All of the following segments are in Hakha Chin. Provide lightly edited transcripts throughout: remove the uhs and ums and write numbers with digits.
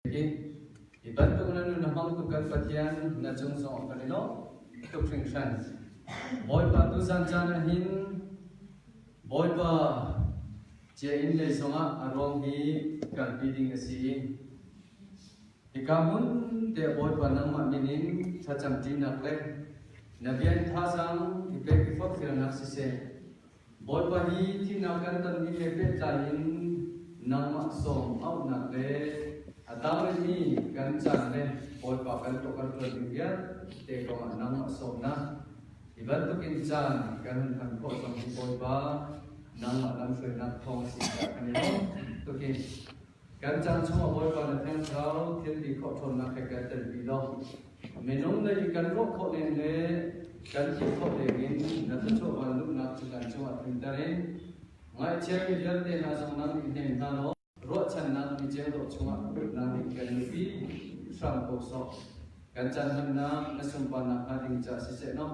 Hi bantuk na nun a hmangtu kan Pathian na cung zong kan i lawm tuk hringhran. Bawipa tuzan caan ah hin Bawipa cia inn lei zongah a ruang hi kalpi ding a si i hika hmun te Bawipa nangmah min in thlacam ṭinak le na rian thazaang i pek i forhfialnak siseh Bawipa hi thihnak kan tonmi he pehtlai in nangmah sawm auhnak le a tang rihmi kan caan le Bawipa kan tuah kan ṭuan ding vialte kongah nangmah sawmnak hi bantukin caan kan hun hman khawh zong hi Bawipa nangmah lamhruainak thawng a si caah kan i lawm tuk i kan caan chungah Bawipa na Thiang Thlarau thil ti khawh ṭhawnnak he kan telpi law Minung lei kan ruah khawh ning le kan theih khawh dingin na thluachuah vanluhnak cu kan cungah tlunter in ngaihchiami vialte hna zong nang nih hnem hna law ruahchannak niceu dawh chungah nang nih kan nupi hram ko sawh. Kan caan hmannak na sunparnak hnga ding caah siseh naw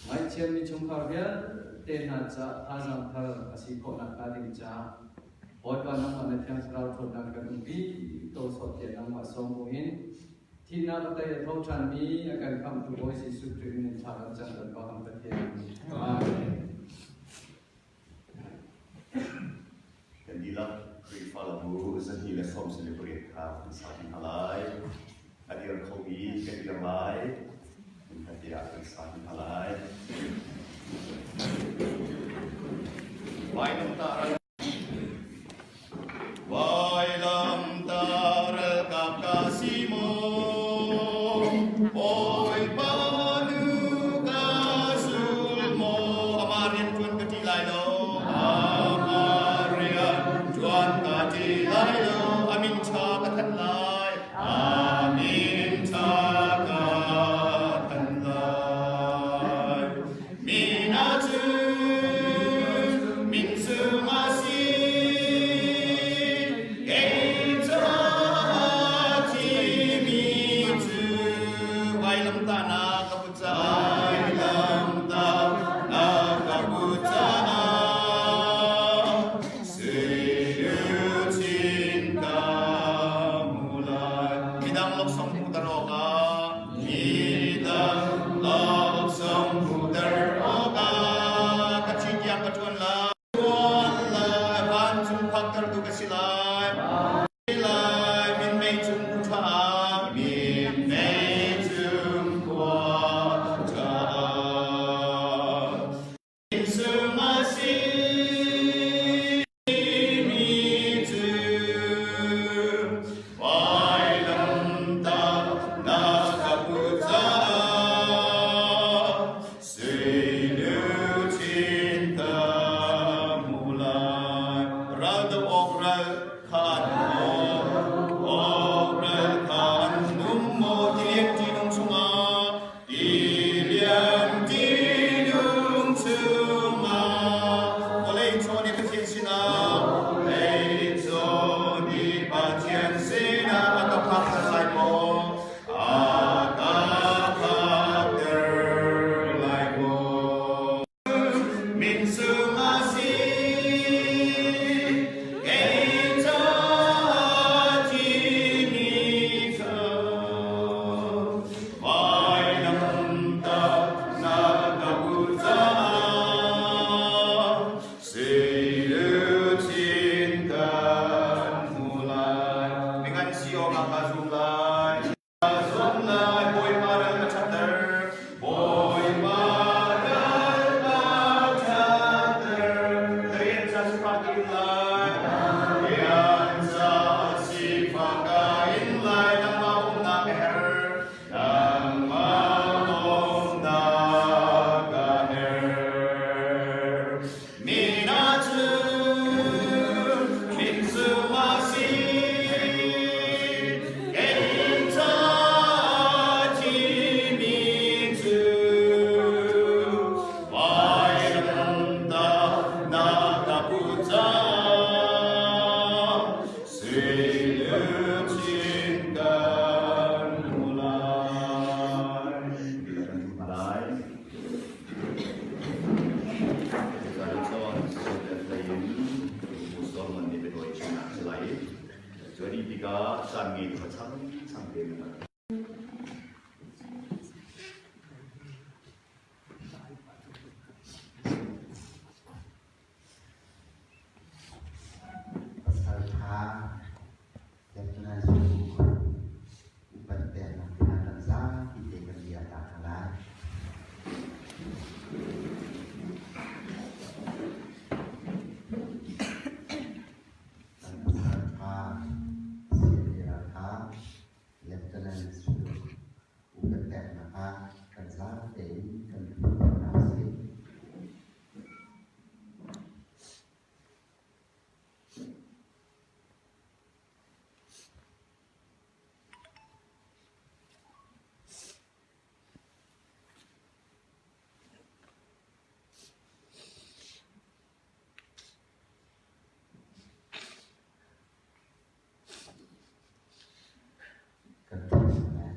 ngaihchiami chungkhar vialte hna caah thazaang thar a si khawhnak hnga ding caah Bawipa nangmah na Thiang Thlarau ṭhawnnak kan umpi ko sawh tiah nangmah sawm buin Thihnak a tei a tho ṭhanmi a kan khamhtu Bawi Jesuh Khrih min in thla kan cam kan Pa kan Pathian. Amen. Kan dihlak Khrihfa lambu 228 kha kan sa dih hna lai. A dir khomi kan dir lai. Hmunkhat te ah kan sa dih hna lai. Vailamtah Vailamtah ralkap ka si maw? Bawipa nu ka zul maw? Amah rian ṭuan ka ṭih lai lo. Amah rian ṭuan ka ṭih lai lo. A min ṭha ka thanh lai. A min ṭha ka thanh lai. Mina cu min sung a si, kei caah thimi cu vailamtahnak ka put caah, vailamtahnak ka put caah, sui luchin ka hmu lai. Midang laksawng hmuhter awkah Midang laksawng hmuhter awkah ka thi tiang ka ṭuan lai. Ṭuan lai, vancung phaktertu ka si lai. Lai, minmei cung khua ah, minmei cung khua ah. Sung a si mi cu vailamtah na ka put caah sui luchin ka hmu lai. Ral doh awk ral kha an awk ral kha an nung maw tilian ṭihnung chungah Tilian tinung chungah vawlei chawn i Pathian sinah vawlei chawn i Pathian sinah a ka phakter lai maw? A ka phakter lai maw? Min sung a si kei caah thimi kha Vailamtah na ka put caah sui luchin kan hmu lai. Mingan si awkah ka zum lai. Ka zum lai, Bawipa ral ka ṭhatter. Bawipa ral ka ṭhatter. Ka rian ca sifak ka in lai. Rian ca sifak ka in lai. Nangmah umnak ka herh. Nangmah umnak ka herh. Mina cu min sung a si. Kei caah. changchang te na. Pasal ṭha Lieutenant Zung upat peknak hna kan zapi te kan bia ta hna lai. Kan pasal ṭha CNA ralkap Lieutenant Zung upat peknak ah kan zapi tein kan biapi hna sih. Kan ṭuan lai.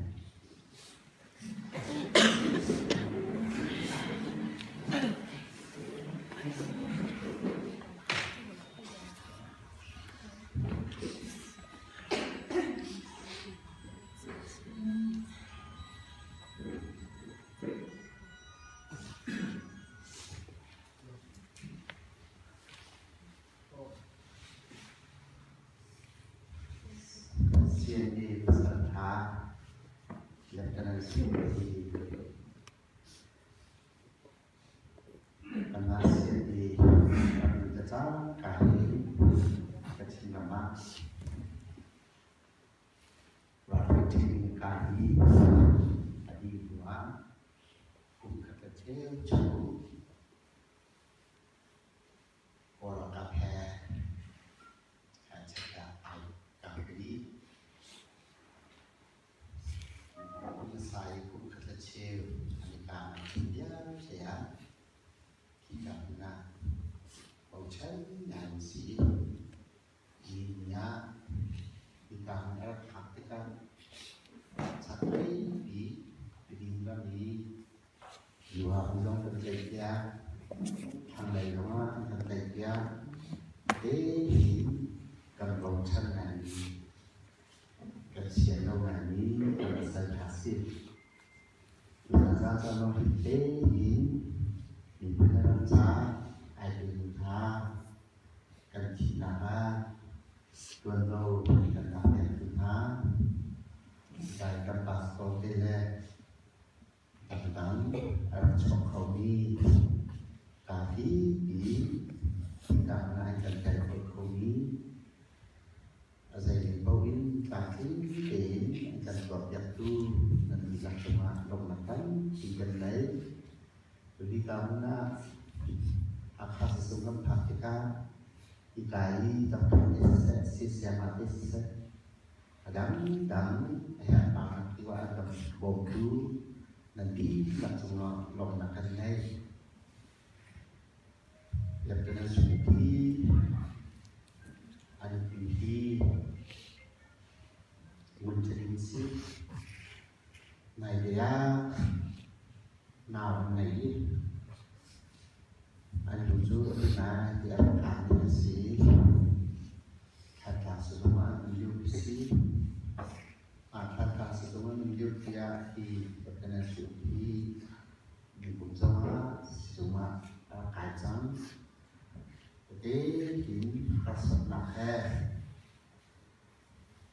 CNA pasal ṭha Lieutenant Sui Kanmah CNA ram cacang ka hi Kachin ram ah ralring training ka hi a dih hnu ah kum khat le cheu chung Kawl ralkap he hlanchak ah ai kangpi. Kum hmasa i kum khat le cheu an i kang an thih vialte ah khika hmun ah bochan ngai an si i ni ah hika hmun a rak phak tikah chaklei pi Tedim ram i Yuha zong kan tlaihpiak, thlanglei zongah an kan tlaihpiak. Tein kan bochan ngaimi, kan sian lo ngaimi kan pasal ṭha si. Tutan caan zong hi tein miphun le ram ca ai pemi hna kan thihnak ah ṭuanvo kan lak pengtu hna, Lai kan pastor te le Dangdang a rak chuak khomi kaa pipi thingtlang ah an kan tel khawh khomi a zeiling paoh in tlamtling tein an kan tuahpiaktu nan dihlak cungah lawmhnak tampi kan ngei. Hika hmun ah Hakha sizung kan phak tikah hika i doctor te siseh, siasayama te siseh, A dangdang a herhnak tu ah an kan bawmtu nan dihlak cungah lawmhnak kan ngei. Lieutenant Sungpi a nupi hi Ngun Tha si. Naite ah nau an ngei i an nu cu a nai ti a rak phanmi an si. Thantlang sizung ah an um lio si. Thantlang sizung an um lio tiah hi Lieutenant Sung hi miphun zongah sizung ah a rak kai cang. Tete hin harsatnak he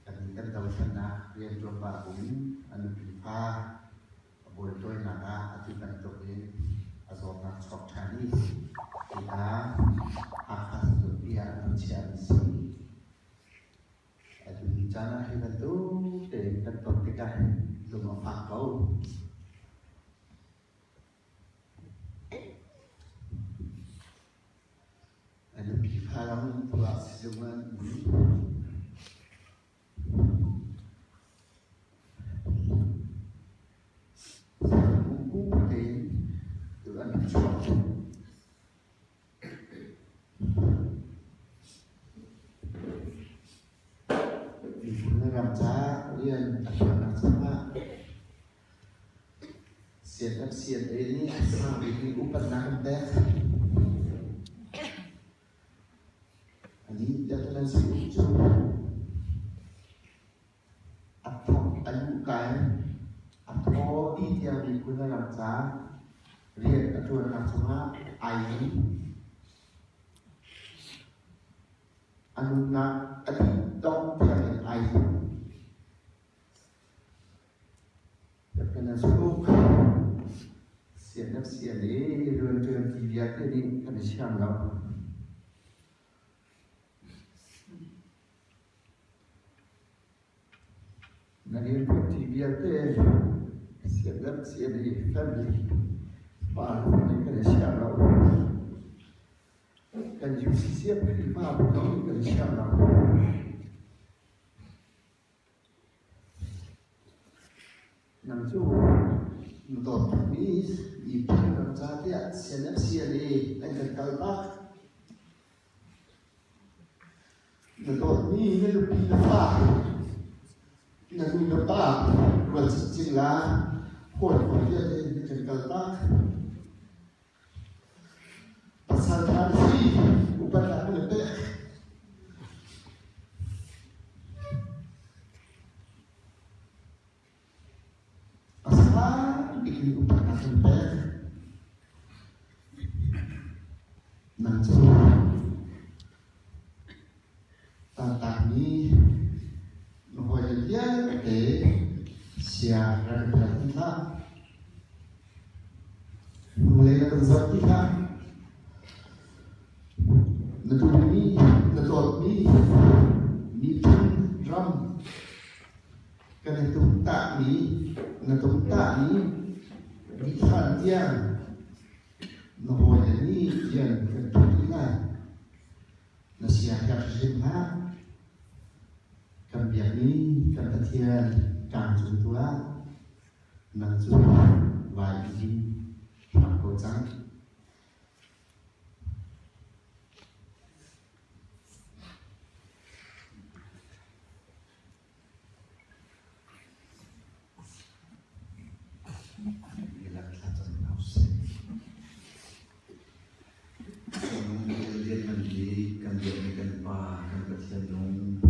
Kan kan dothlennak rianṭuan pah in a nupi fa a bawitawinak ah atu bantuk in a zawtnak chuak ṭhan i hika Hakha sizungpi ah an chiah an si. Atu ni caan ah hi bantuk tein kan ton tikah hin lung a fak ko. A nupi fa ram tuah sizung ah an um. Kungku tein tu an rak chuak. Miphun le ram ca rian a ṭuannak caah CNFCNA nih a sang bikmi upatnak an pek. Anih Lieutenant Sui Uk cu A luh-ka in a thaw ti tiang miphun le ram ca rian a ṭuannak cungah ai lim. A nunnak a dih dongh tiang in ai lim. Kan sian i rianṭuan ti vialte nih kan i siang lo. Na rianṭuan ti vialte sian i family pa nih kan i siang lo. Kan UCCF Khrihfabu zong nih kan i siang lo. Nang cu na dawt tukmi miphun ram ca tiah CNFCLA an kan kaltak. Na dawtmi na nupi na fa, na nu na pa rual chinchin la hawikom vialte na kan kaltak. Pasal ṭha na si, upatnak na pek. A sang bik in upatnak kan pek. Nang cu tantakmi na hawile vialte sia rak in rak ti hlah. Hnulei na kan zoh ti hlah. Na duhmi, na dawtmi miphun ram kan i tumtahmi, na tumtahmi mithlan tiang na hawile nih rian kan ṭuan ti lai. Na siaherh hrim hlah. Kan biakmi kan Pathian ṭang cung tuah. Nang cu vai i hram ko cang. Ilak thlacam hna usih. Cungnung lianngan bik kan biakmi kan Pa, kan Pathian nung,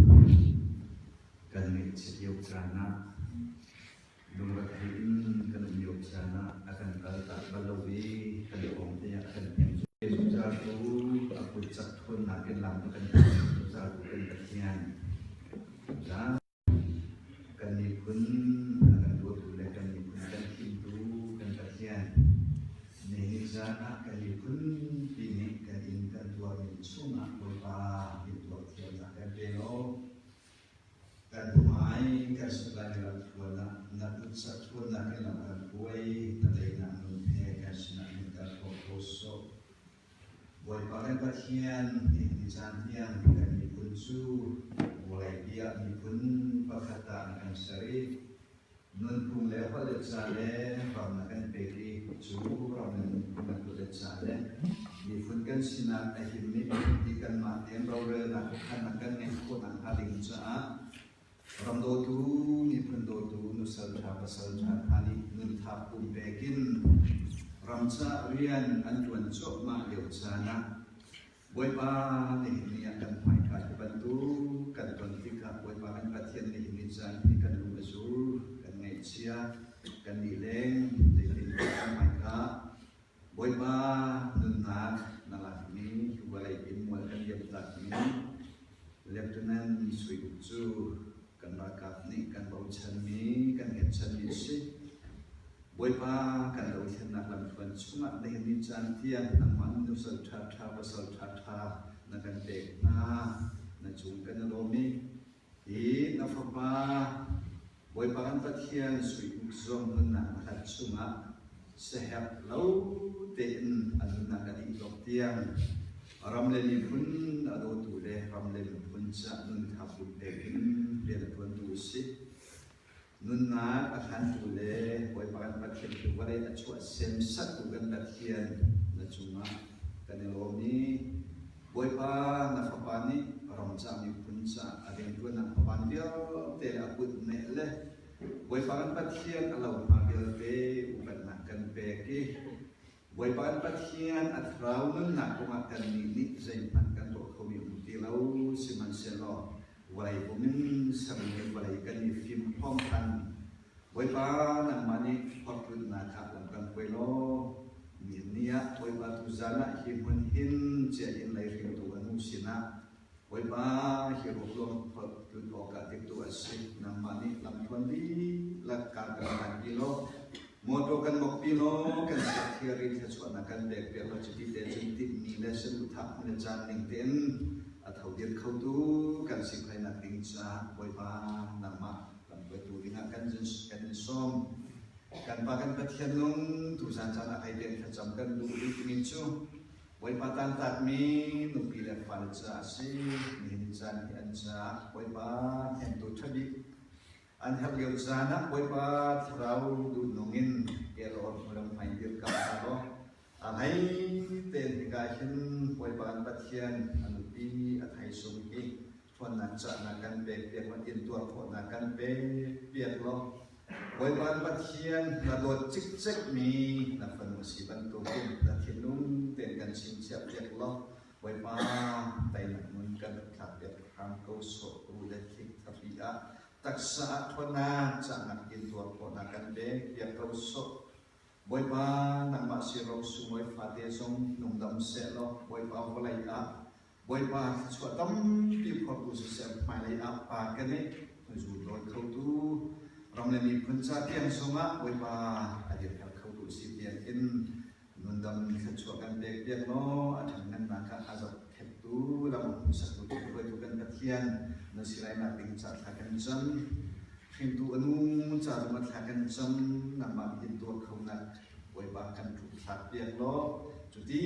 kan ngaihchiat lio caan ah lungrethei in kan um lio caan ah a kan kaltak bal lo i kan thawng te ah a kan hnem. Zungzal tu a kut cak ṭhawnnak in lam a kan hruai zungzal tu kan Pathian. Kan miphun a kan dawtu le kan miphun a kan thimtu kan Pathian. Nihin zan ah kan miphun pi nih kan inn kan tuarmi chungah Bawipa in tuar thiamnak kan pe law kan hmai kan sut lai lam thluan ah na kut sak ṭhawnnak in lam kan hruai na teinak nun he kan sinah min kal kho ko sawh. Bawipa kan Pathian nih ni caan tiang kan miphun cu vawleipi ah miphun pakhat ah na kan ser i nunphung le holh le ca le ram na kan pek i cu ram le nunphung le holh le ca le miphun kan sinak a himmi ti kanmah tein rorelnak khuakhannak kan ngeih khawh nakhnga ding caah ram dawtu miphun dawtu nusal ṭha pasal ṭha hna nih nunthap pumpek in ram ca rian an ṭuan cuahmah lio caan ah Bawipa nihin ni ah kan hmaika hi bantuk kan ton tikah Bawipa kan Pathian nihin ni caan hi kan lung a zur, kan ngaihchia, kan nih leng, zeitintiah kan hmaika Bawipa nunnak na lakmi hi vawlei in mual kan liamtakmi Lieutenant Sui Uk cu kan ralkap nih kan bochanmi, kan hngetchanmi a si. Bawipa kan dothlennak lamthluan chungah nihin ni caan tiang nangmah nusal ṭhaṭha pasal ṭhaṭha na kan pek hna. Na cung kan i lawm i hi na fapa Bawipa kan Pathian Sui Uk zong nunnak na hlat chungah siaherh lo tein a nunnak a dih dongh tiang ram le miphun a dawtu le ram le miphun caah nunthap pumpek in rian a ṭuantu a si. Nunnak a hlantu le Bawipa kan Pathian cu vawlei a chuah semsattu kan Pathian na cungah kan i lawm i Bawipa na Fapa nih ram ca miphun ca a rianṭuannak hmaban vialte a kut neh le Bawipa kan Pathian a lohma vialte upatnak kan pek i Bawipa kan Pathian a thlarau nunnak kongah kannih nih zeihmanh kan tuah khomi um ti lo sihmanhsehlaw vawlei pum in sermi vawlei kan i fimhlawm than. Bawipa nangmah nih phorhlutnak kha lam kan hruai law nihin ni ah Bawipa tuzan ah hi hmun hin cia in lei hringtu a nu sinah Bawipa hi ruakluang phorhlut awkah timhtu a si. Nangmah nih lamthluan dihlak kar kan hlanpi law Mawṭaw kan mokpi law kan siathir i thluachuahnak kan pekpiak law cuti te cun timhmi le saduhthah hmun le caan ning tein a thodir khotu kan si khainak ding caah Bawipa nangmah lamhruaitu dingah kan kan in sawm. Kan Pa kan Pathian nung tuzan caan ah hei ten thlacam kan duh rihmi cu Bawipa tantakmi nupi le fale caah a si. Nihin caan hi an caah Bawipa hnemtu ṭha bik An herh lio caan ah Bawipa thlarau duhnung in kel-awr hmulam hmai dirkamh hna law a hlei tein hika hin Bawipa kan Pathian a nupi a thaisung hi ṭhawnnak cahnak kan pek piak law intuar khawhnak kan pek piak law Bawipa kan Pathian na dawt cikcekmi na fanu a si bantukin na thinlung tein kan chingchiah piak law Bawipa teinak nun kan thlak piak hram ko sawh u le thik thapi ah taksa ah ṭhawnnak cahnak in tuar khawhnak kan pek piak ko sawh. Bawipa nangmah siro sunglawi fate zong nungdam seh law Bawipa vawlei ah Bawipa thluachuah tampi phortu siseh hmailei ah pa kan i zul dawi khotu ram le miphun ca tiang zongah Bawipa a dirter khotu si tiang in Nundam thluachuah kan pek piak law a ṭhahnemnak kha a zohkhenhtu lam a hmuhsaktu hruaitu kan Pathian na si lainak ding ca thla kan cam. Hringtu a nu ca zongah thla kan cam. Nangmah nih in tuar khonak Bawipa kan ṭhuthlak piak law cuti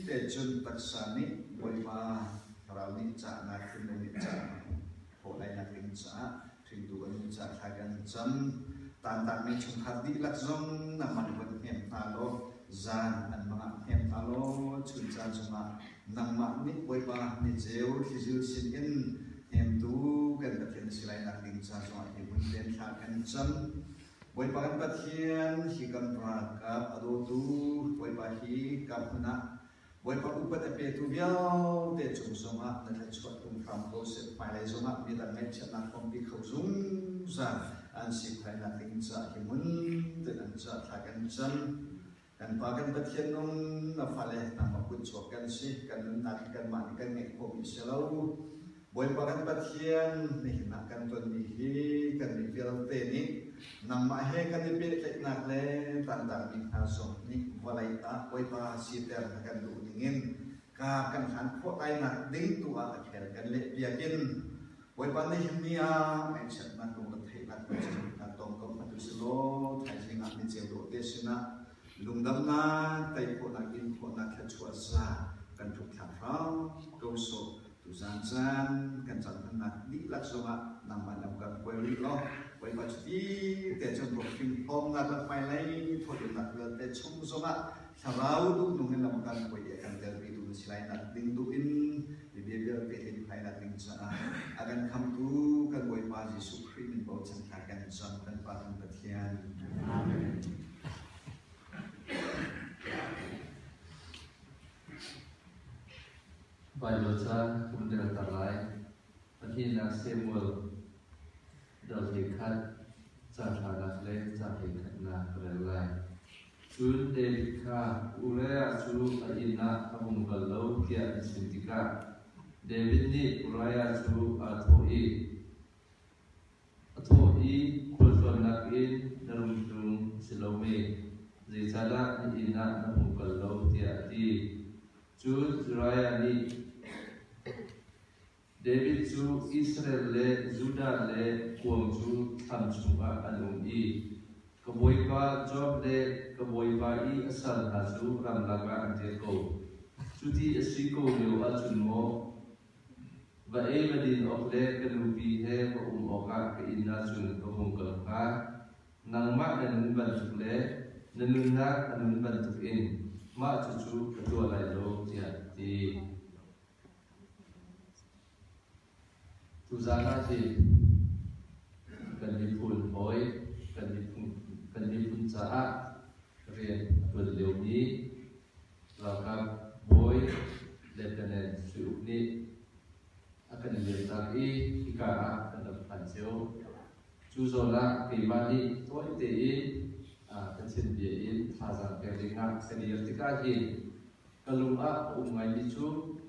te cun taksa nih Bawipa thlarau nih cahnak thinlung nih cahnak khawh lainak ding caah hringtu a nu ca thla kan cam. Tantakmi chungkhar dihlak zong nangmah nih von hnem hna law zan an mang ah hnem hna law chun caan zongah nangmah nih Bawipa ni ceu thlizil sin in hnemtu kan Pathian na si lai nak ding ca zongah hi hmun ten thla kan cam. Bawipa kan Pathian hi kan ralkap a dawtu Bawipa hi ka hmun ah Bawipa upat a petu vialte cung zongah na thluachuah tlung hram ko seh. Hmailei zongah midang ngaihchiatnak kompi kho zungzal an si khainak ding caah hi hmun ten an caah thla kan cam. Kan Pa kan Pathian nung na fale nangmah kutchuak kan si. Kan nunnak hi kanmah nih kan ngeih khawhmi si lo. Bawipa kan Pathian, nihin ah kan tonmi hi kan mi vialte nih nangmah he kan i pehtlaihnak le tantakmi hna zong nih vawlei ah Bawipa siter na kan duh ningin ka kan hlan khawh lainak ding tu ah a khel kan leh piak in Bawipa nihin ni ah ngaihchiatnak lungretheihnak na tong ko hmanh u silaw thaizing ah niceu dawh te sinah lungdamnak tei khawhnak in khawhnak thluachuah za kan tluk thlak hram ko sawh. Tuzan caan kan caan hmannak dihlak zongah nangmah lam kan hruai rih law Bawipa cuti te cun ruakhim hlawmnak le hmailei thawhrimnak vialte chung zongah thlarau duhnung in lam kan hruai i a kan telpi tu na si lai nak ding duh in mi bia vialte hin hlainak ding caah a kan khamtu kan Bawipa Jesuh Khrih min bochan thla kan cam kan Pa kan Pathian. Amen. Baibal ca kum delter lai. Pahnihnak Samuel dal 11 ca ṭhanak le ca 11nak ka rel lai. Cun David kha Uriah cu a inn ah a hung kal lo tiah an chim tikah David nih Uriah cu aa thawh i, A thawh i khualtlawnnak in na rung tlung a si lo mei? Zeicahdah na inn ah na hung kal lo? tiah a ti. Cun Uriah nih David cu Israel le Judah le kuang cu thlam chungah an um i ka bawipa Joab le ka bawipa i a sal hna cu ramlak ah an dir ko. Cuti a si ko lio ahcun maw Va ei va din awk le ka nupi he va um awkah ka inn ahcun ka hung kal hnga. Nangmah na nun bantuk le na nunnak a nun bantukin mah cucu ka tuah lai lo, tiah a ti. Tuzaan ah hin kan miphun hawi, kan miphun caah rian a ṭuan liomi Ralkap bawi Lieutenant Sui Uk nih a kan liamtak i hika ah kan rak phan cio. Cu Cu zawn ah keimah nih tawi tein Pathian bia in thazaang pek dingah ka dir tikah hin ka lung ah a um ngaimi cu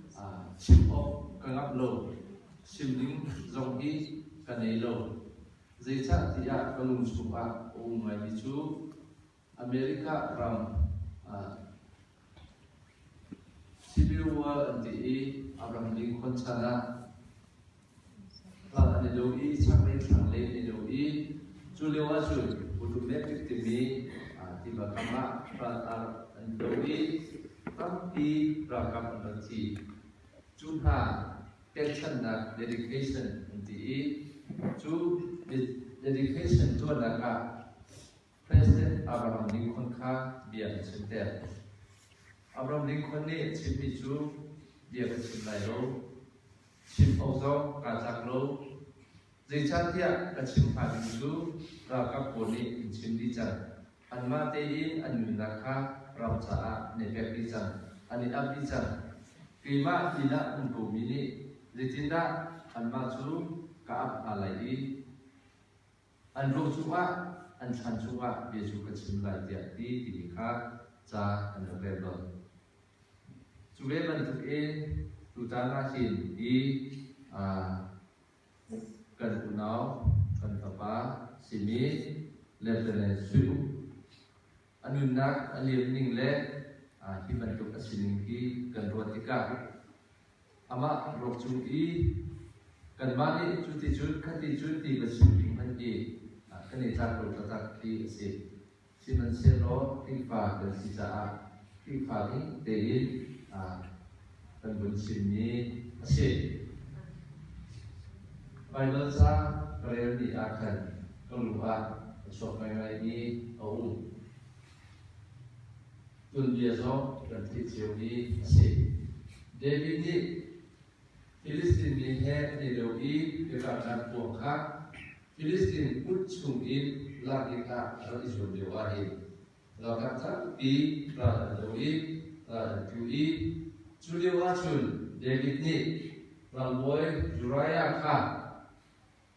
chim awk ka ngamh lo, chim ding zong hi ka nei lo. Zeicahtiah ka lung chungah a um ngaimi cu America ram Civil War an ti i Abraham Lincoln chan ah ral an i do i chaklei thlanglei an i do i cu lio ahcun Potomac timi tiva kam ah ral an do i tampi ralkap an rak thi. Cu hna pekchanhnak dedication an ti i cu dedication tuahnak ah President Abraham Lincoln kha bia a chimter. Abraham Lincoln nih a chimmi cu bia ka chim lai lo, chim awk zong kaa tlak lo, zeicahtiah ka chim hnga ding cu ralkap pawl nih an chim dih cang. Anmah tein an nunnak kha ram caah an i pek dih cang, an i ap dih cang. Keimah inn ah um komi nih zeitindah anmah cu ka ap hna lai i An ruak cungah an thlan cungah bia cu ka chim lai tiah ti timi kha ca an rak rel tawn. Cu ve bantukin tutan ah hin hi kan unau kan fapa simi Lieutenant Sui Uk a nunnak a liam ning le hi bantuk a sining hi kan ruat tikah Amah ruak cung i kanmah nih cuticun khaticun ti va chim ding hmanh hi kan i tlak lo taktak khi a si. Sihmanhsehlaw Khrihfa kan si caah Khrihfa ning tein kan vun chimmi a si. Baibal ca ka relmi ah khan ka lu ah a chuak ngaingaimi a um. Tuanbia zong kan theih ciomi a si. David nih Filistin mi he an i do i biakamnak kuang kha Filistin kut chungin lak dingah a rak i zuam lio ahhin ralkap tampi ral an do i ral an tu i cu lio ahcun David nih ralbawi Uriah kha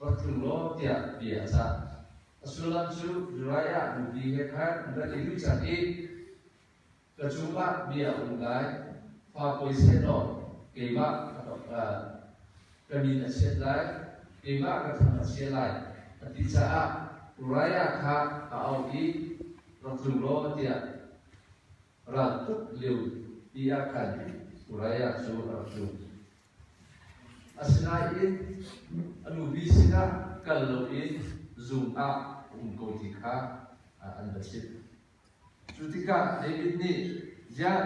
rak tlung law tiah bia a cah. A sullam cu Uriah nupi he khan an rak i duh cang i ka cungah bia a um lai, fa pawi seh law keimah ka min a chiat lai, keimah ka thang a chia lai a ti caah Uriah kha a auh i rak tlung law tiah ral tuk lio pi ah khan Uriah cu a rak tlung. Asinain a nupi sinah kal loin zung ah a um ko ti kha an va chimh. Cu tikah David nih, Ziah,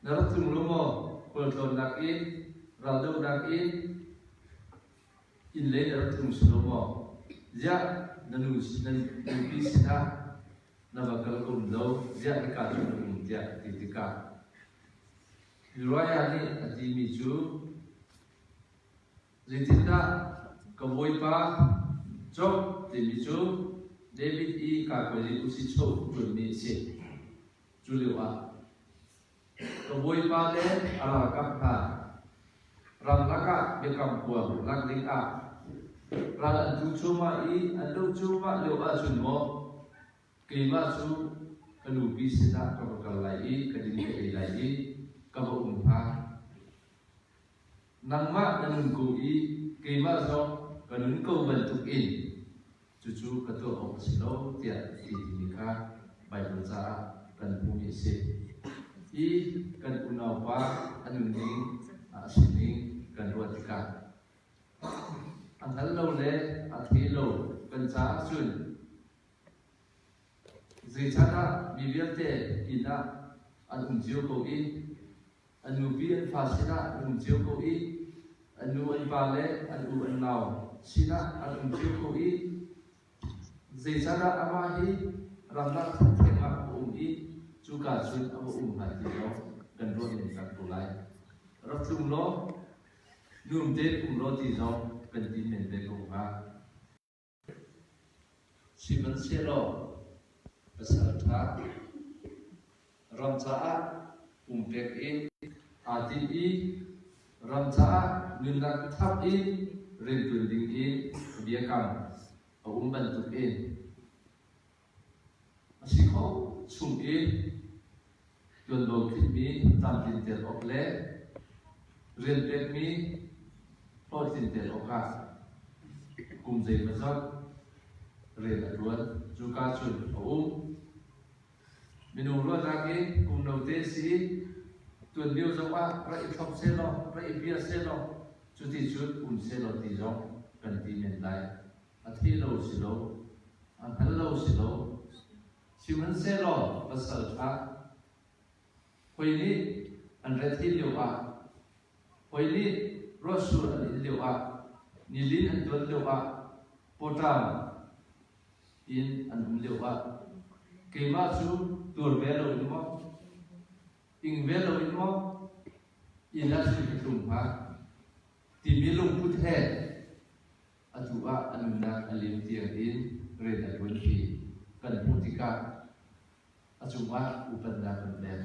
na rak tlung lo maw? Khualtlawnnak in, raldohnak in inn lei na rak tlung si lo maw? Ziah, na nu na nupi sinah na va kal ko lo? Ziah hika cu na um tiah a ti tikah Uriah nih a timi cu, Zeitindah ka bawipa Job timi cu David i kakuazi usichoh ṭuanmi a si. Cu lioah ka bawipa le a ralkap hna ramlak ah biakam kuang lak dingah ral an tu cuahmah i an doh cuahmah lio ahcun maw Keimah cu ka nupi sinah ka va kal lai i ka din ka ei lai i ka va um hnga. Nangmah na nun ko i keimah zong ka nun ko bantukin cucu ka tuah awk a si lo tiah ti timi kha Baibal caah kan hmuhmi a si. Hi kan unaupa a nunning a sining kan ruah tikah a hngal lo le a thei lo kan caah cun Zeicahdah mi vialte inn ah an um cio ko i an nupi an fa sinah an um cio ko i an nu an pa le an u an nau sinah an um cio ko i zeicahdah amah hi ramlak thengtheng ah a um i cuka cun a va um hnga ti lo kan ruah men tak ko lai. Rak tlung law nuam tein um law ti zong kan ti men ve ko hnga. Sihmanhsehlaw pasal ṭha ram caah pumpek in aa tinh i ram caah nunnak thap in Rianṭuan ding i biakam a um bantukin a si kho chung i ṭuanvo khinhmi tlamtlinter awk le rian pekmi hlawhtlinter awkah kum zeimawzat rian a ṭuan. Cuka cun a um. Minung ruahnak i kum note si i tuan lio zongah rak i thlop sehlaw, rak i bia sehlaw, cuticun um sehlaw ti zong kan ti men lai. A thei lo si lo, a hngal lo si lo. Sihmanhsehlaw pasal ṭha hawi nih an retheih lioah, hawi nih ruahsur an in lioah, nilin an tuan lioah, pawṭam in an um lioah keimah cu tuar ve loin maw, ing ve loin maw inn ah cun ka tlung hnga timi lungput he atu ah a nunnak a lim tiang in rian a ṭuan ti kan hmuh tikah a cungah upatnak kan pek.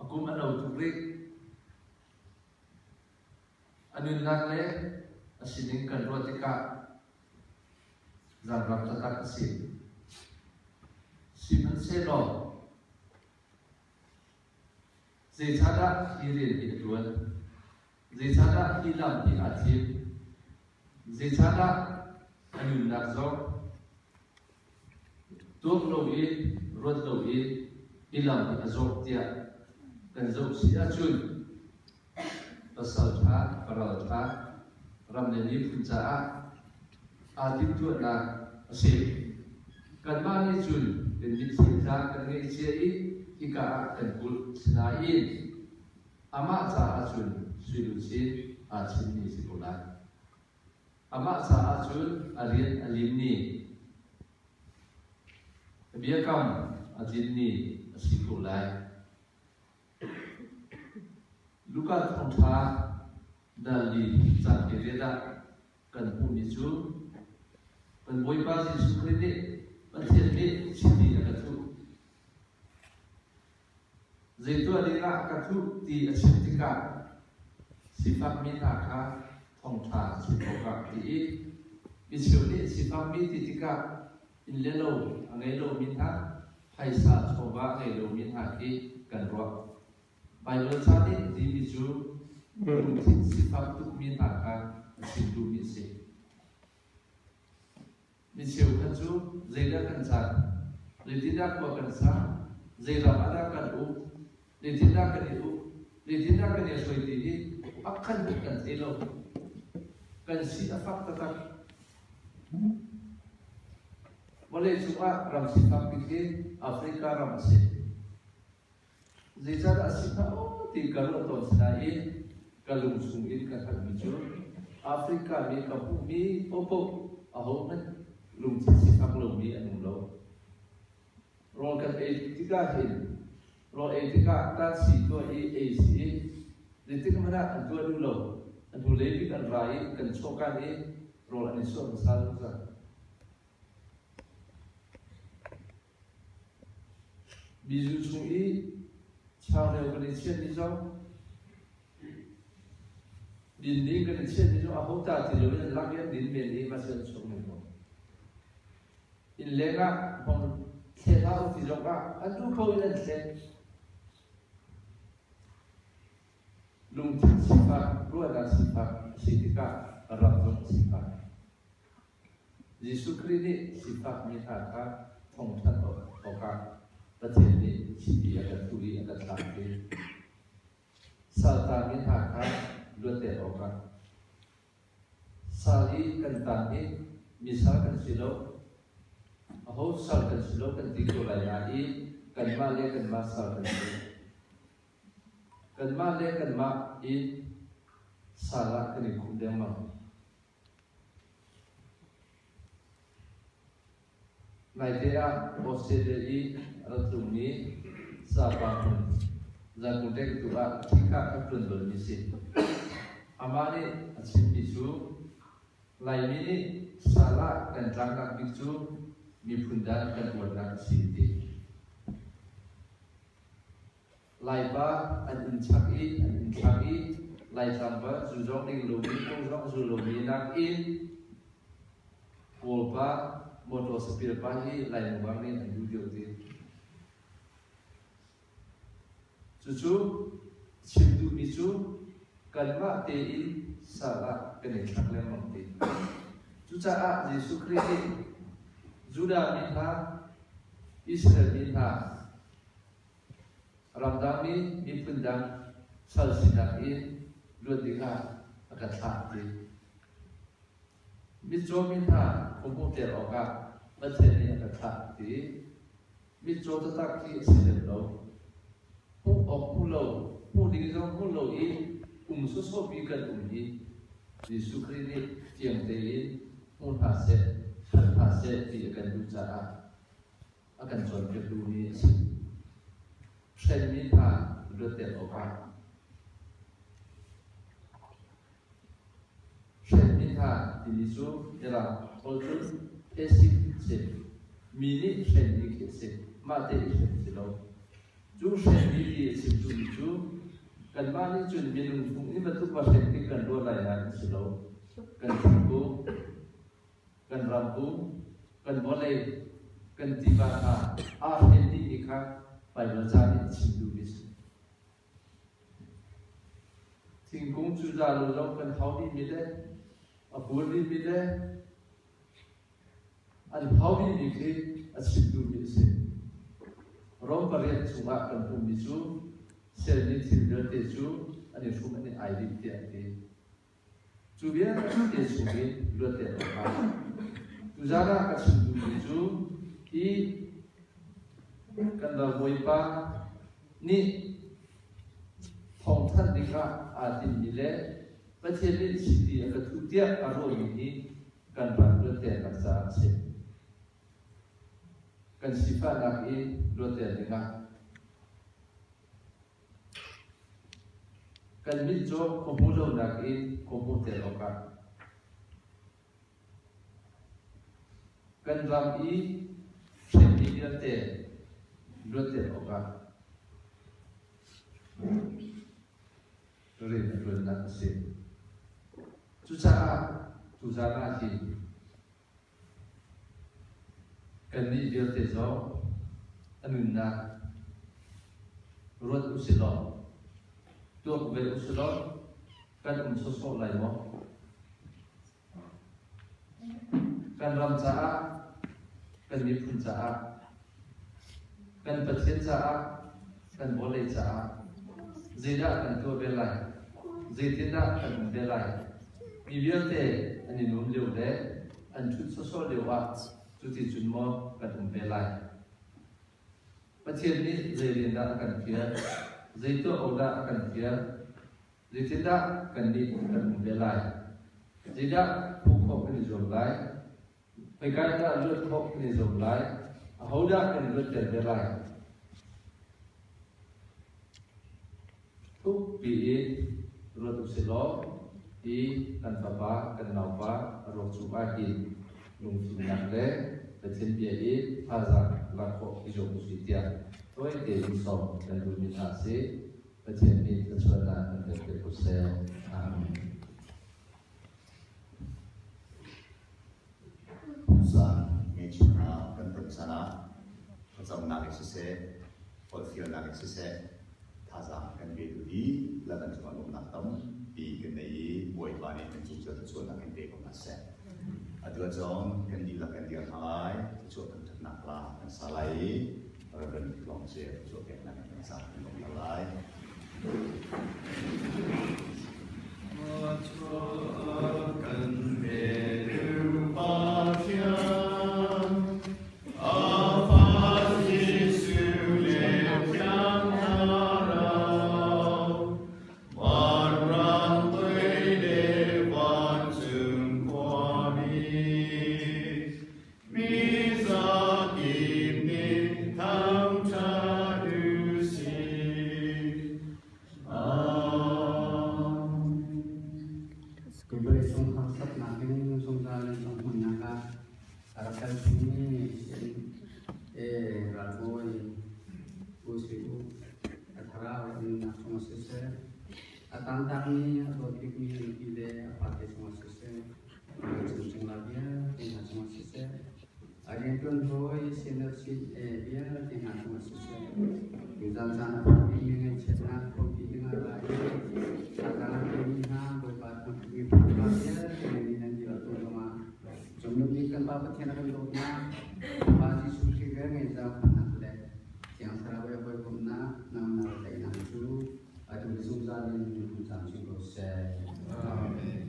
A kum a no tuk rih. A nunnak le a sining kan ruah tikah zaangram taktak a si. Sihmanhsehlaw zeicahdah hi rian hi a ṭuan? Zeicahdah hi lam hi aa thim? Zeicahdah a nunnak zong tuak loin, ruat loin hi lam hi a zawh tiah kan zoh si ahcun pasal ṭha, paral ṭha, ram le miphun caah aa timhtuahnak a si. Kanmah nih cun kan mitthli tla kan ngeih cia i hika ah kan kulh. Sinain amah caah cun suiluchin aa chinmi si ko lai. Amah caah cun a rian a limmi, biakam a tlinmi a si ko lai. Luka thawngṭha dal li cang te riat ah kan hmuhmi cu kan Bawipa Jesuh Khrih nih Pathian nih chiti a ka thuh. Zei tuah dingah a ka thuh ti a chim tikah sifakmi hna kha thawngṭha chim awkah ti i micheu nih sifakmi ti tikah inn le lo a ngei lomi hna phaisa chawva a ngei lomi hna khi kan ruah. Baibal ca nih a timi cu lungthin sifak tukmi hna kha a chim duhmi a si. Mi cheukhat cu zeidah kan can, zeitindah khua kan sa, zei ram ah dah kan um, zeitindah kan i uk, zeitindah kan i hruai ti hi pakhat hmanh kan thei lo. Kan si a fak taktak. Vawleicung ah ram sifak bik hi Africa ram a si. Zeicahdah a si hnga aw ti ka ruah tawn sinain ka lung chung in ka hngalhmi cu Africa mi ka hmuhmi paohpaoh ahohmanh lungthin sifak lomi an um lo. Rawl kan ei tikah hin rawl ei tikah tansi tuah i ei si i zeitik hmanh ah an tuah duh lo. A hnulei bik an ra i kan chawhkan i rawl an i suah hmasa zungzal. Mizu chung i changreu kan i chiahmi zong din ding kan i chiahmi zong aho ta ti loin an lak i an din men i mahse an chuak men ko. Inn leng ah hong thle hlah u ti zong ah an duh ko in an thle. Lungthin sifak, ruahnak sifak a si tikah ram zong a sifak. Jesuh Khrih nih sifakmi hna kha thawngṭhan awkah Pathian nih chiti a kan thuh i a kan tlakpi. Saltangmi hna kha luatter awkah sal i kan tang hi mi sal kan si lo, aho sal kan si lo kan ti ko lai nain kanmah le kanmah sal kan si. Kanmah le kanmah i sal ah kan i khumh dengmang. Naite ah Australia i a rak tlungmi Sapa hmun Zankung tu ah ṭhikha a ṭuan balmi si. Amah nih a chimmi cu Laimi nih sal ah kan tlaknak bik cu miphun dan kan uarnak a si ti. Laipa an inn chak i an inn thlak i Laitlang pa zu zong ding lomi, kung zong zu lomi nakin Kawl pa, motor sapil pa hi Lainu bang nih an duh deuh ti. Cucu chim duhmi cu kanmah tein sal ah kan i thlak lengmang ti. Cucaah Jesuh Khrih nih Judah mi hna, Israel mi hna, ramdang mi miphun dang sal sinak in luat dingah a kan thlah ti. Mitcaw mi hna khuahmuhter awkah Pathian nih a ka thlah ti. Mitcaw taktak khi a si lem lo. Hmuh awk hmu lo, hmuh ding zong hmu lo i um sawsawhmi kan um hi Jesuh Khrih nih fiang tein hmu hna seh, hngal hna seh ti a kan duh caah a kan cawnpiak duhmi a si. Hrenmi hna luatter awkah Hrenmi hna timi cu Mirang holh cun passive a si. Mi nih hrenmi khi a si. Mahte i hren a si lo. Cu hrenmi ti a chim duhmi cu kanmah nih cun minung phung in bantuk va hren tik kan ruah lai nain a si lo. Kan thingkung, kan ramkung, kan vawlei, kan tiva hna aa hren dihmi kha Baibal ca nih a chim duhmi a si. Thingkung cu za lo zong kan hau dihmi le a pur dihmi le an hau dihmi khi a chim duhmi a si. Rom pariat chungah kan hmuhmi cu sermi thil vialte cu an i hrum an i ai dih tiah a ti. Cu vialte chungin luatter awkah tuzaan ah ka chim duhmi cu hi kan ral Bawipa nih thawngthanh dingah aa tinhmi le Pathian nih chiti a ka thuh tiah a ruahmi hi kan ral luatternak caah a si. Kan sifahnak i luatter dingah Kan mit cu khuahmu lonak in khuahmuhter awkah kan ram i hremmi vialte luatter awkah rian a ṭuannak a si. Cucaah tuzaan ah hin Kannih vialte zong a nunnak ruat usilaw, tuak ve usilaw kan um sawsawh lai maw? Kan ram caah, kan miphun caah, kan Pathian caah, kan vawlei caah zeidah kan tuah ve lai? Zeitindah kan um ve lai? Mi vialte an i nuam lio le an ṭhut sawsawh lioah cuticun maw kan um ve lai? Pathian nih zei rian dah a kan fial? Zei tuah awk dah a kan fial? Zeitindah kannih kan um ve lai? Zeidah hmuh khawh kan i zuam lai? Khoika in dah luat khawh kan i zuam lai? Ahodah kan luatter ve lai? Thukpi in ruat usihlaw hi kan fapa kan naupa a ruak cungah hin lungfimnak le Pathian bia i thazaang lak khawh i zuam usih tiah tawi tein sawm kan duhmi hna a si. Pathian nih thluachuahnak kan pek te ko seh. Amen. Pumsan ngeihchun hna kan ton chan ah thlacamnak in siseh, holhfialnak in siseh, thazaang kan petu dihlak an cungah lawmhnak tampi kan nei i Bawipa nih kan cung cio thluachuahnak in pe ko hna seh. Atu ah cun kan dihlak kan dir hna lai, thluachuah thangṭhatnak hla kan sa lai i Reverend Long Cer thluachuah peknak in kan sa kan lawm hna lai. Kan petu Pathian, a fa Jesuh le Thiang Thlarau, vanram toi le vancung khuami, mi zakip nih thangṭhat u sih. Vawleicung harsatnak in zungzal in a hmun. tantakmi a dawt bikmi a nupi le a fate cungah siseh, a chungchungla vialte hna cungah siseh, a rianṭuan hawi CNLC vialte hna cungah siseh, tuzan caan a phak dingmi ngaihchiatnak khuapi dingah ra i thazaang a pemi hna Bawipa thangṭhatmi Bawipa vialte nih nan dir tu zongah cungnung bik kan Pa Pathian a kan dawtnak, Pa Jesuh Khrih velngeih zaangfahnak le Thiang Thlarau he hawikomhnak, nangnak teinak cu atu le zungzal in hung camcin ko seh. Amen.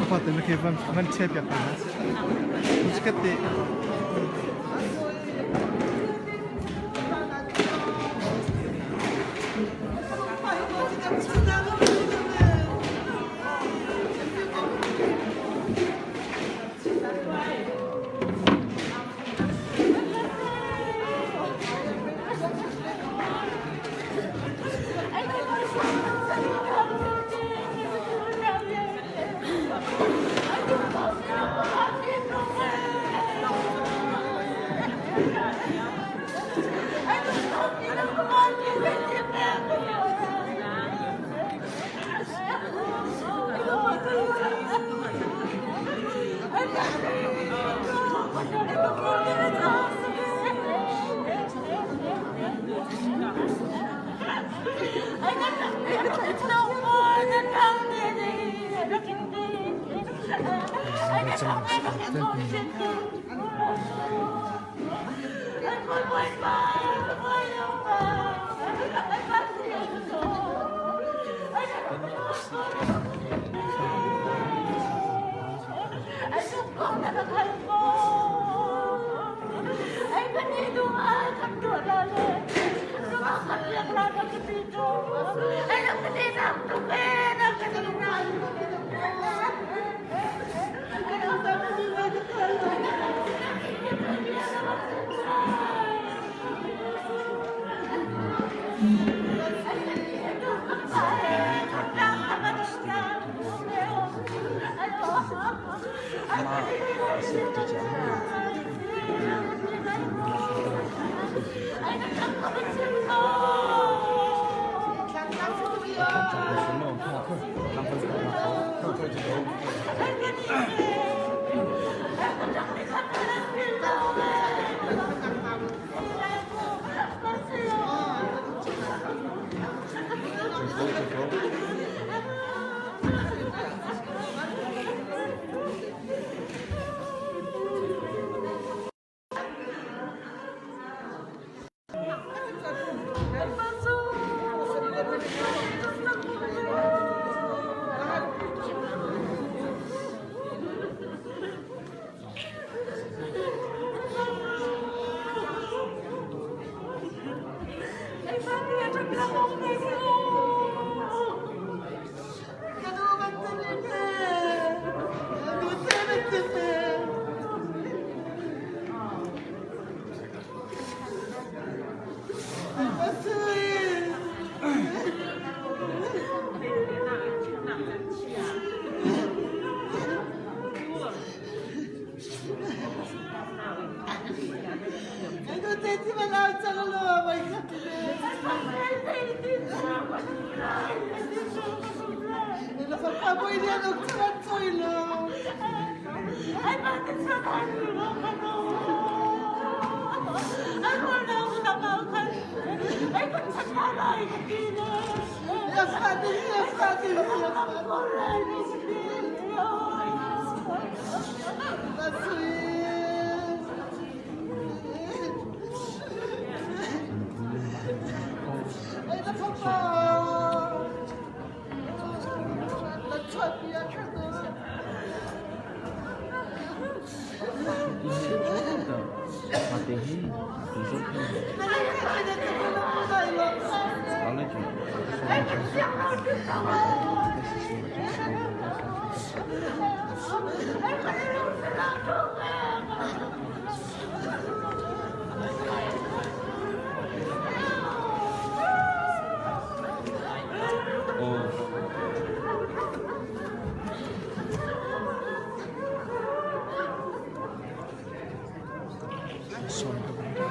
Fate na ke van van che piak ta. Chikat te.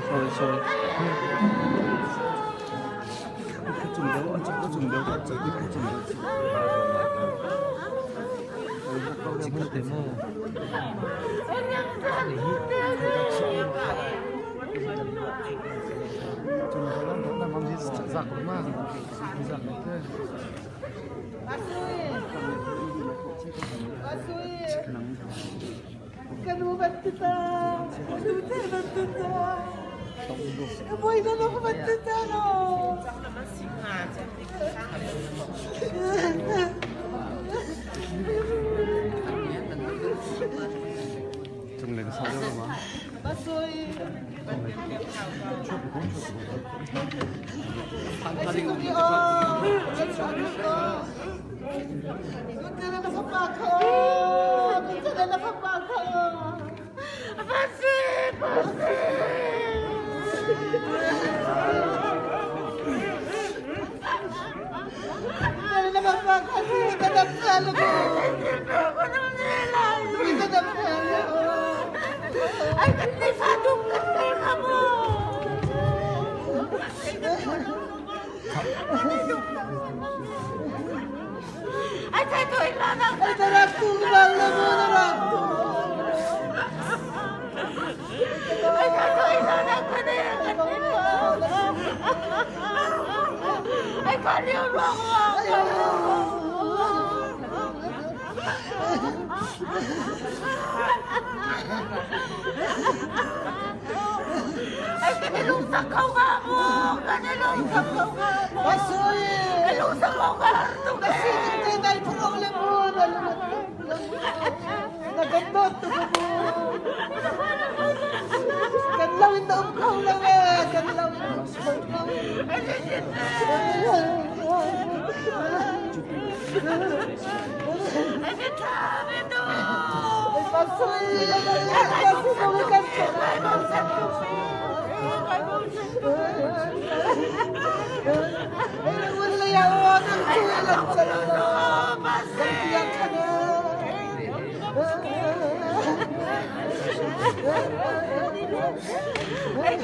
Sorry, sorry. Kanu bantita, nute bantita, boy na ako bantita no. Basoy. Ay, sige, oh. Nute na nakapako. Nute na nakapako. Basoy, basoy. Nute na nakapako. Nute na nakapako. Nute na nakapako. Ay, katlisadong ka mo! Ay, tato, ilanang Ay, narakto, mo, narakto. Ay, tato, ilanang ka na yan. Ay, kaliw mo ako. Ay, kanilungsak ko nga mo! Kanilungsak ko nga mo! Basoy! Kanilungsak ko nga! Kasi hindi na problem mo. Nagandot ko mo. Kanlawin na ang kaulang eh. Kanlawin na ang kaulang. Ay, basoy! Basoy! Ay, wala yaw. Ang tuwilang sa Gantiyan ka na. Ay,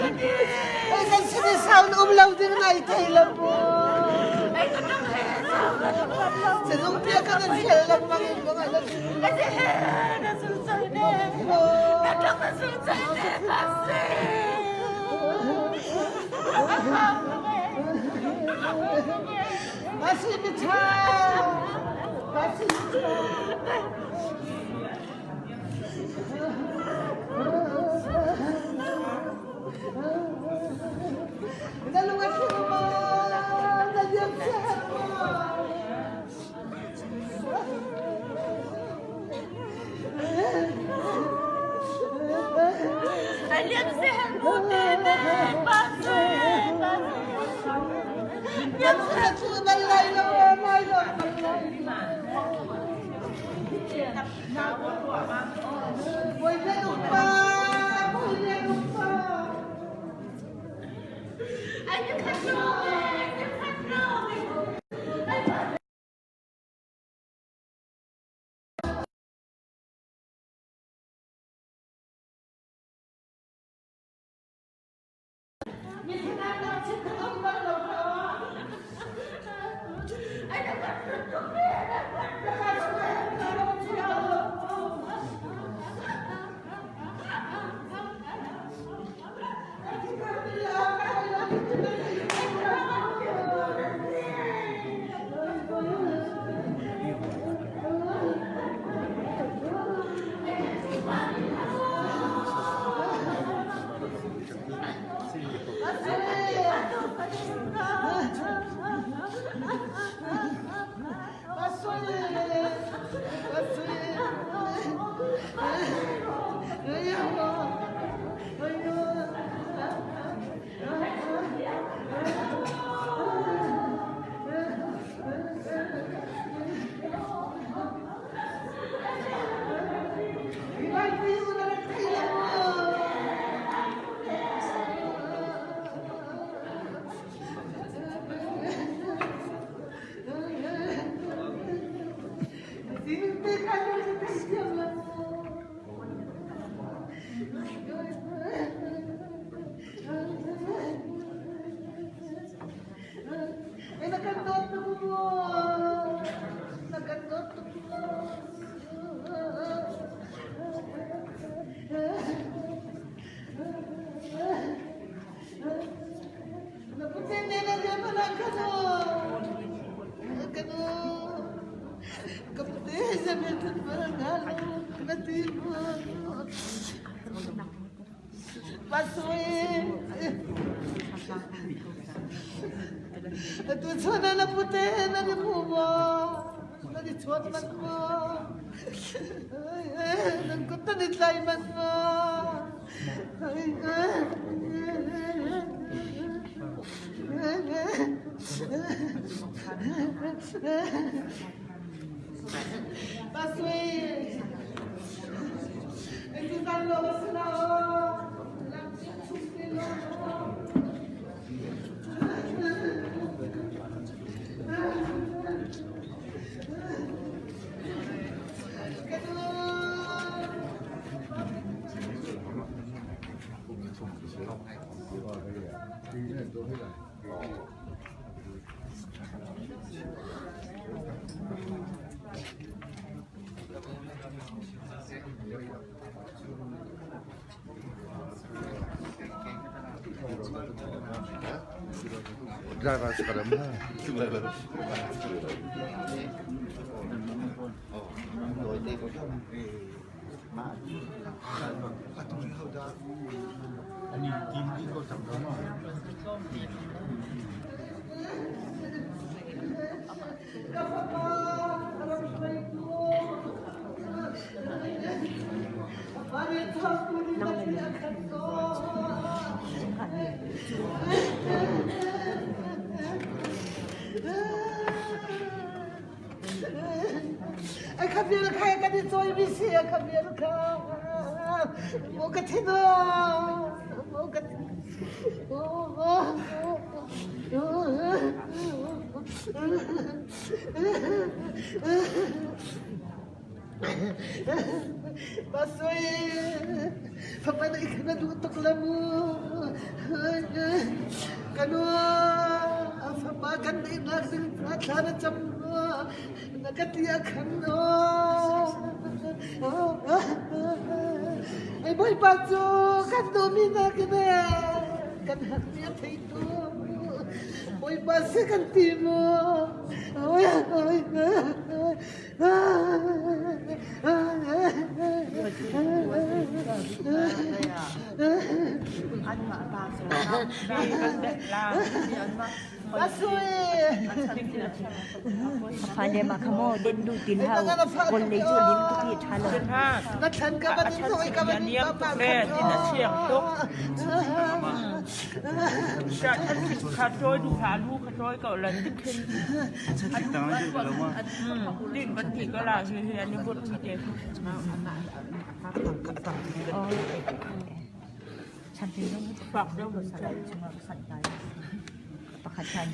kan sinisound umlaw din na itailan mo. Sinumpia ka ng siya lang mga mga Kasi nasulsay na. Nagkakasulsay na kasi. Masih Masih Pasui. Tu chun na pute na ni mu maw? Na ni chuan man maw? Nan kut na ni tlai man maw? Pasui. Driver sekarang mah. Ka fapa ram hruaitu Ai kha vial kha kan i cawi mi si a kha vial kha mo ka thin mo ka Pasui, fapa na ikana duh tuk la mu. Kanu, fapa kan neih nak ding thla na cam na ka ti a khan no. Ai bawipa cu kan duhmi nak in kan hak mi a thei tu. Bawipa si kan ti mu. Fale ma khamo den du tin hau kon lei chu lim tu ki tha lo. Na thlan ka ban in ka ban in pa tuk. Kha trôi du kha lu kha trôi cậu lần tích khin. Din ban ti ko la hi hi ani but mi te.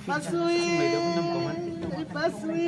Pasui, pasui.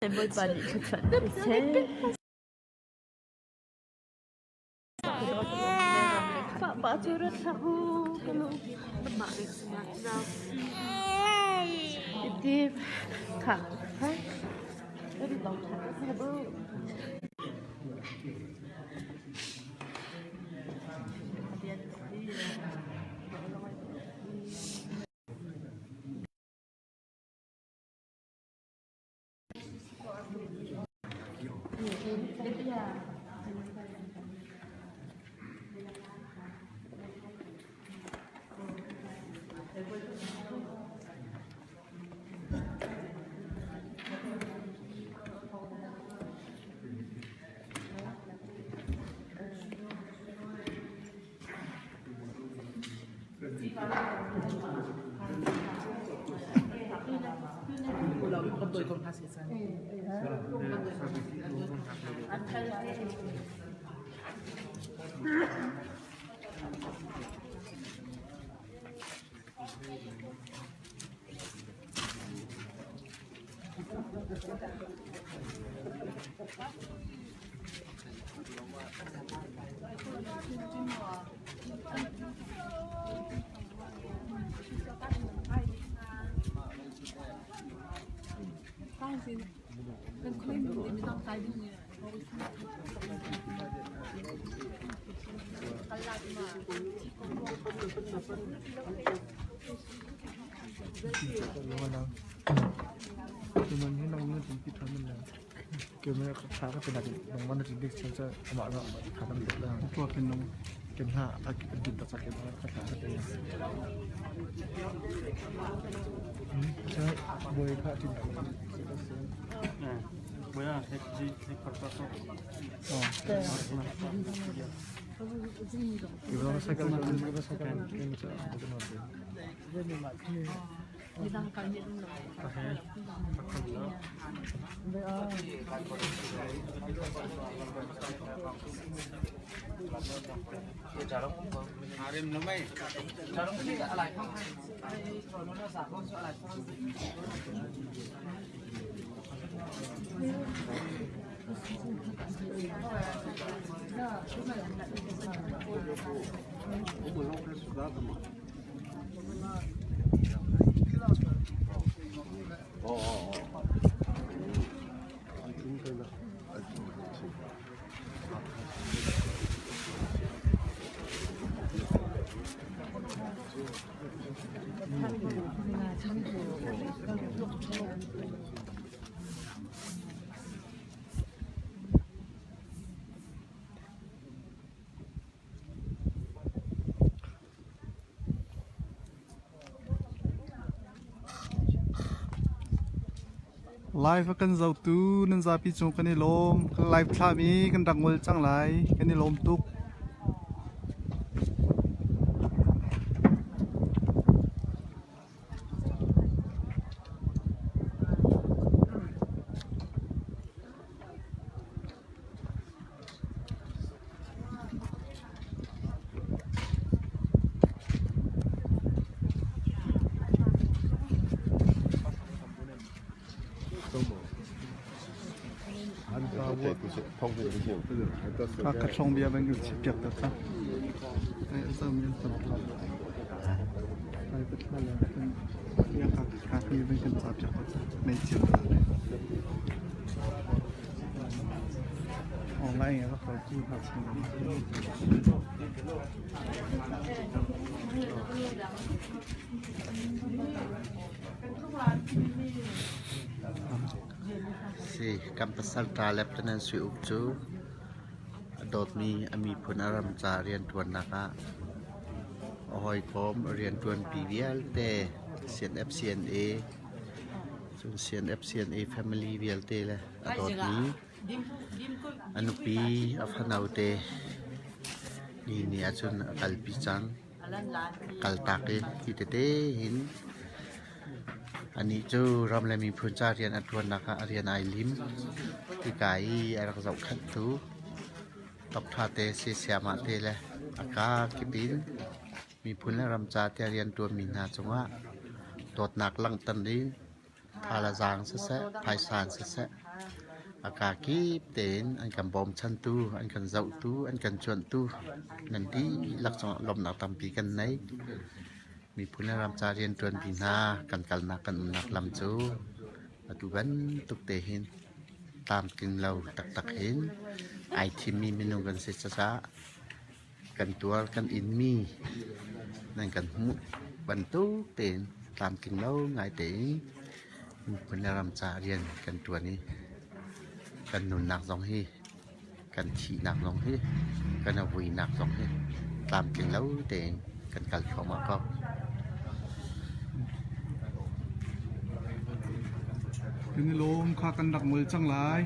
Bawipa nih thluachuah pe seh. Papa cu rat hlah u ka lung. Iti kha. Live a kan zohtu nan zapi cung kan i lawm. Kan live thlahmi kan rak ngol cang lai. Kan i lawm tuk. Ka ṭhawng bia bang in chiah piak ta ta. Ai azam in tam ta. Ai patla la kan ya ka ka mi bang kan cha piak ta. Mei chiah ta. Online a rak tu hna chung. Si kan pasal ṭa Lieutenant Sui Uk cu a. dawtmi a miphun a ram ca rianṭuannak ah a hawikom a rianṭuanpi vialte CNF CNA cun CNF CNA family vialte le a dawtmi a nupi a fanote ni ni ahcun a kalpi cang. Kaltak i hi tete hin anih cu ram le miphun ca rian a ṭuannak ah a rian ai lim. Hika i a rak zohkhenhtu Doctor te siasiamah te le a kakip in miphun le ram ca tiah rian ṭuanmi hna cungah dawtnak langhter in tha le zaang siseh, phaisa in siseh, a kakip tein an kan bawmchantu, an kan zohtu, an kan cuanhtu nan dihlak cungah lawmhnak tampi kan nei. Miphun le ram ca rianṭuanpi hna kan kalnak kan umnak lam cu atu bantuk te hin tlamtling lo taktak hin ai thimmi minung kan si caah kan tuar kan inmi nan kan hmuh bantuk tein tlamtling lo ngai tein miphun le ram ca rian kan ṭuan i kan nunnak zong hi kan thihnak zong hi kan i vuinak zong hi tlamtling lo tein kan kal thluahmah ko. Kan i lawm kha kan rak ngol cang lai.